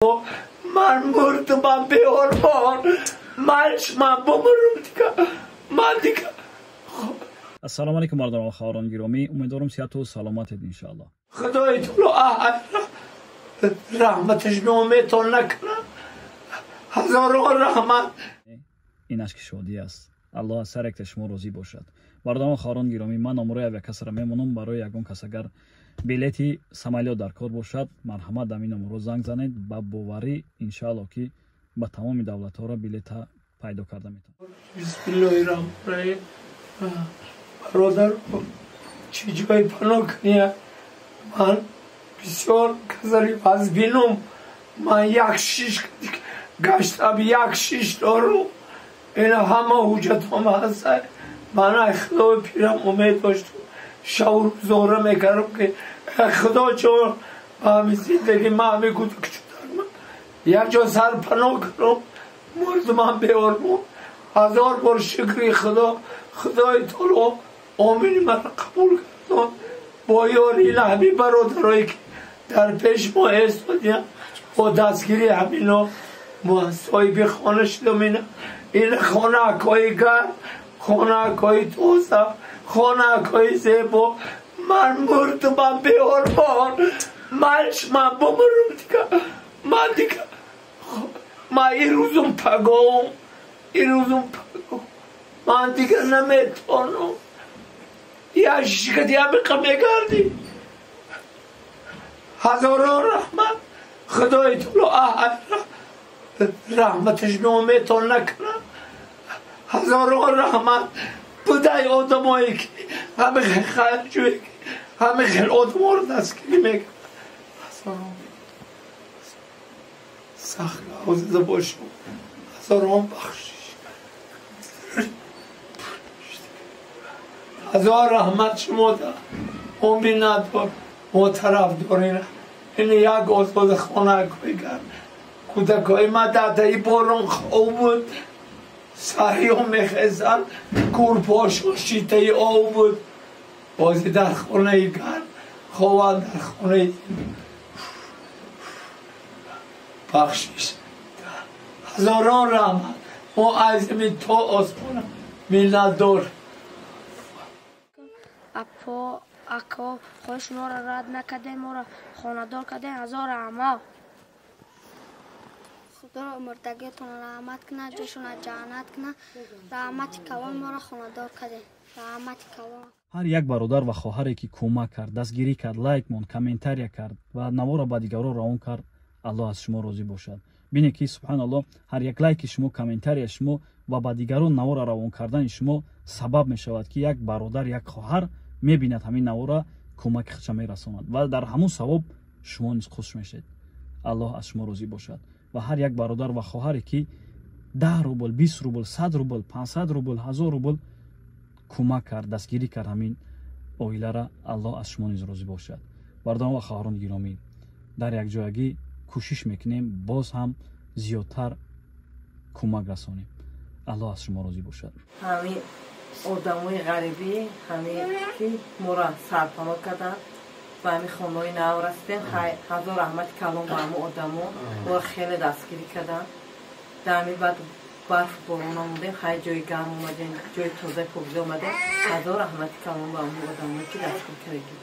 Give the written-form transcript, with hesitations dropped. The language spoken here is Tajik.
Ман мурдам беормон, ман бумурам дига, ман дига. Ассалому алайкум, бародарон ва хоҳарон гиромӣ, умедворам сиҳату саломатед, иншоалло. Худои таоло раҳматаш ноуметон накунад, ҳазорон раҳмат. Ин ашки шодӣ аст. Аллоҳ аз сар якта шумо розӣ бошад. Бародарон ва хоҳарон гиромӣ, ман номерои авиакассара мемонам. Барои ягон кас агар билети самолёт дар кор бошад, марҳамат, дар ин номерро занг занед. Ба боварӣ, иншоалло, ки ба тамоми давлатҳоро билета пайдо карда метавонед. Бисмиллоҳи раҳмони раҳим. Бародар, чӣ ҷой паноҳ куния? Ман бисёр казари вазбинум. Ман як шиш гаштам, як шиш дорум. Ина ҳама ҳуҷҷатҳом ҳаст. Ман ай Худои пирам умед доштам, шаву рӯзора мекардам, ки Худо ҷон, ба ҳамин зиндагӣ ман ҳамин кӯдакчударма як ҷо сарпаноҳ кунам. Мурдумам беормон. Ҳазор бор шукри Худо, Худои таоло омини маро қабул кардон бо ёри ина ҳамин бародарое, ки дар пеш мо эстодиям. Бо дастгирии ҳамино мо соҳиби хона шудам. Ина ин хонаакҳои гарм, хонаакҳои тоза, хонаакҳои зебо. Ман мурдумам беормон, ман бумурам дига, ман дига. Ман ирӯзум пагоҳум, ирӯзум пагоҳ, ман дига наметавонам. Як шишкати ҳамиқа мегардӣ. Ҳазорон раҳмат. Худои таоло раҳматаш ноуметон накунад, ҳазорон раҳмат. Будай одамое, ки ҳами хел хайрҷӯе, ки ҳами хел одаморо дастгирӣ мекунад. Ҳазорон сахт озида бошум, ҳазорон бахшиш, ҳазор раҳмат. Шумо мо миннатдор, мо тарафдорина. Ин як озода хонакҳои гарм. Кӯдакҳои ма дадаи борон хоб буд, саҳё мехезанд, курпошон шитаи об буд. Бози дар хонаи гарм хованд, дар хонаи бахшиш. Ҳазорон раҳмат. Мо аз замин то осмона миннатдор. Апо, ако, хоҳиш моро рад накардем, моро хонадор кардем, ҳазор раҳмат. Худоро мурдагиятонро раҳмат кунад, ҷошонро ҷаннат кунад. Раҳмати калон, моро хонадор кардем, раҳмати калон. Ҳар як бародар ва хоҳаре, ки кӯмак кард, дастгирӣ кард, лайк монд, комментария кард ва наворо ба дигарон равон кард, Аллоҳ аз шумо розӣ бошад. Бинед, ки субҳаналлоҳ, ҳар як лайки шумо, комментария шумо ва ба дигарон навора равон кардани шумо сабаб мешавад, ки як бародар, як хоҳар мебинад ҳамин навора, кӯмаки худша мерасонад ва дар ҳамун савоб шумо низ хуш мешед. Аллоҳ аз шумо розӣ бошад. Ва ҳар як бародар ва хоҳаре, ки 10 рубл, 20 рубл, 100 рубл, 500 рубл, 1000 рубл кӯмак кард, дастгирӣ кард ҳамин оилара, Аллоҳ аз шумо низ розӣ бошад. Бародарон ва хоҳарони гиромӣ, дар якҷоягӣ кӯшиш мекунем, боз ҳам зиёдтар кӯмак расонем. Аллоҳ аз шумо розӣ бошад. Ҳамин одамои ғарибӣ, ҳамин ки моро сарпаноҳ карданд, ба ҳамин хонаҳои нав расидем. Ҳазор раҳмати калон ба ҳамон одамо, моро хеле дастгирӣ карданд. Дар ҳамин баъд барф борон омадем, хай, ҷои гарм омадем, ҷои тозаи покиза омадем. Ҳазор раҳмати калон ба ҳамон одамое, ки дастгирӣ кардагӣ.